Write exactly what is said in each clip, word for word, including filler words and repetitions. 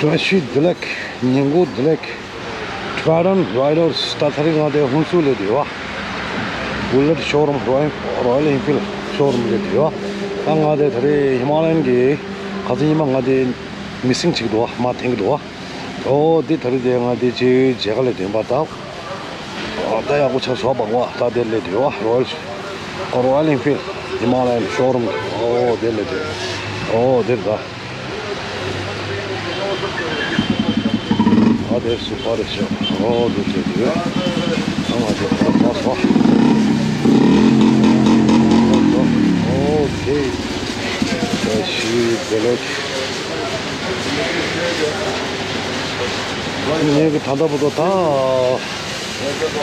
བཀྲ་ཤིས་བདེ་ལེགས། ཉིན་གུང་བདེ་ལེགས། Trident Riders། ད་ད་རེས་ང་དེ་ཧུན་སུར་སླེབས་བསྡད་ཡོད། Bullet showroom། Royal Enfield showroom་སླེབས་བསྡད་ཡོད། ད་ང་དེ་ད་རེས་ཧི་མ་ལ་ཡན་གྱི་ག་ཚོད་ཉི་མ་ང་དེ་མི་སིང་ཅིག་འདུག་བ། མར་འཐེན་གྱི་འདུག་བ། ཨོ་དེ་ད་རེས་དེ་ང་དེ་ཅིག་མཇལ་ཁ་ལ་བསྡད་པ་ད། ཨོ་ད་ཡག་པོ་ཆགས་སོང་བ། ད་དེར་སླེབས་བསྡད་ཡོད། Royal Royal Enfield Himalayan showroom། ཨོ་དེར་སླེབས་བསྡད། ཨོ་དེར་ད། ཨ་དེ་སུ་པར་རེད་ཤག་ཨོ་དེ་དེ་དེ། ཨ་མ་དེ་ཁོ་ཐག་སོ། ཨོ་ཁེ། བཀྲ་ཤིས་བདེ་ལེགས། ངས་གི་ད་ལྟ་བར་དུ་ད།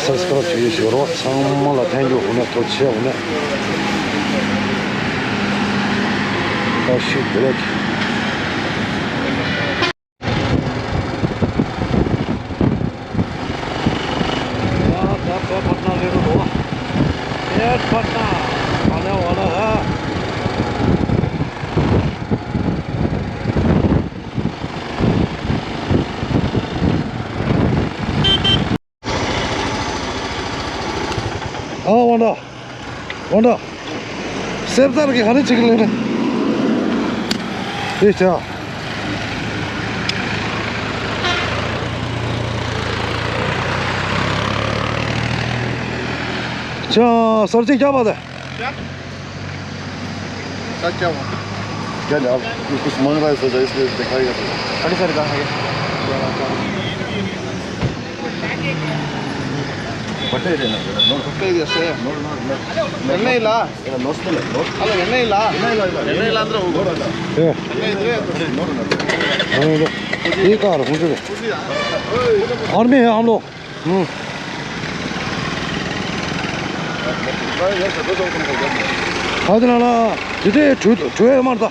སབ་སི་ཀ་རབ་བྱེད་ཀྱི་ཡོད་རོགས། ཚང་མ་ལ་ཐན་ཀྱུ། འོ་ན་ཐུགས་རྗེ་ཆེ། འོ་ན་བཀྲ་ཤིས་བདེ་ལེགས། ཨ་དབང་གྲགས། དབང་གྲགས། སེམས་ཚར་གི་ག་རེ་བྱེད་ཀྱི་ལེན་རེད། དེ་བྱ། ཅང་སོར་གཅིག་རྒྱབ་པ་དེ། क्या क्या हुआ? क्या नहीं, आप कुछ मंगवाए सोचा, इसलिए दिखाएगा तो। अरे सर, कहाँ है? बता ही देना, नोट। बता ही दिया, सर। Note, note, note. नहीं ला। नोट तो ले, नोट। अरे, नहीं ला। नहीं ला, नहीं ला। नहीं ला, अंदर होगा। Note, note. नहीं, नहीं। Note, note. ये कार, मुझे। आर्मी है हम लोग। ཨ་དེ་ལ་ལ་དེ་དེ་གྲོས་གྲོས་ཡོད་མ་རེད་ད།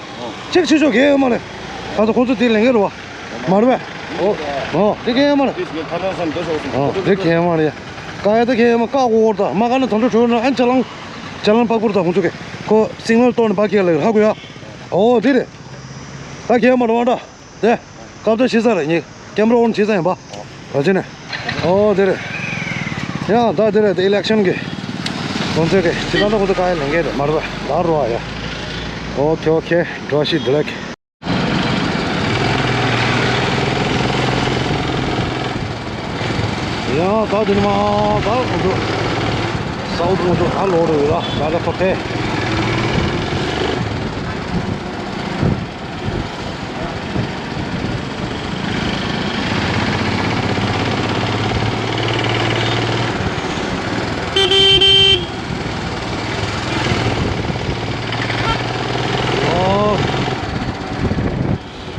ཅིག་ཆེ་ཆོག་གས་ཡོད་མ་རེད། ད་ཚོ་ཁོ་ཚོ་དེ་ལེན་གི་རེད་བ། མ་རེད་བས། ཨོ་དེ་གས་ཡོད་མ་རེད། ཨོ་དེ་གས་ཡོད་མ་རེད། ཀ་ཡ་དེ་གས་ཡོད་མ། ཀ་གོ་བོར་ད་མ་ཀ་ན་དམ་ཆོ་གྲོས་ན་ཨན་ཅ་ལང་ཅ་ལང་པག་པུར་ད་ཁོ་ཚོ་གས་ཁོ་སིག་ནལ་གཏོར་ནས་ཕ་གས་ལ་ཧ་གོ་ཡ། ཨོ་དེ་རེད། ད་གས་ཡོད་མ་རེད་བ་འདྲ། དེ། སྐབས་དེ་ཤི་ས་རེད་ཉིག་ཀེམ་ར་ཨོན་བྱེད་ས་ཡིན་པ། ར་ཅི་ནས། ཨོ་དེ་རེད། ཡང་ད་དེ་རེད། དེ་ཨི་ལེག་ཤན་གི། ཁོང་ཚོས་གི་ཇི་ལྟར་ན་ཁོ་ཚོ་ཀ་ཡ་ལེན་གི་རེད་མ་རེད་པ། ད་རོ་ཨ་ཡ། ཨོ་ཁེ་ཨོ་ཁེ། བཀྲ་ཤིས་བདེ་ལེགས། ཡང་ད་དེ་ནས་མ་ད་ཁོང་ཚོ་སའུ་ཐི་ཁོང་ཚོ་ད་ལོག་རེད་ལ། ད་ད་ཁོ་ཕེ།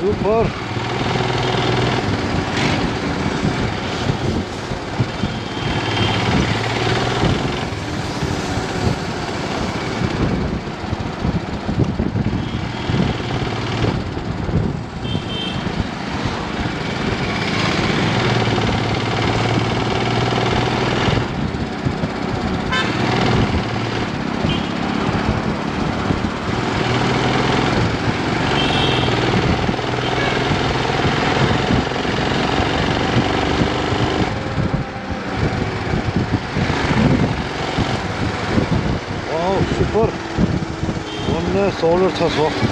Super. Wow, super. དངོས་གནས་སོ་ལར་ཚ་སོ།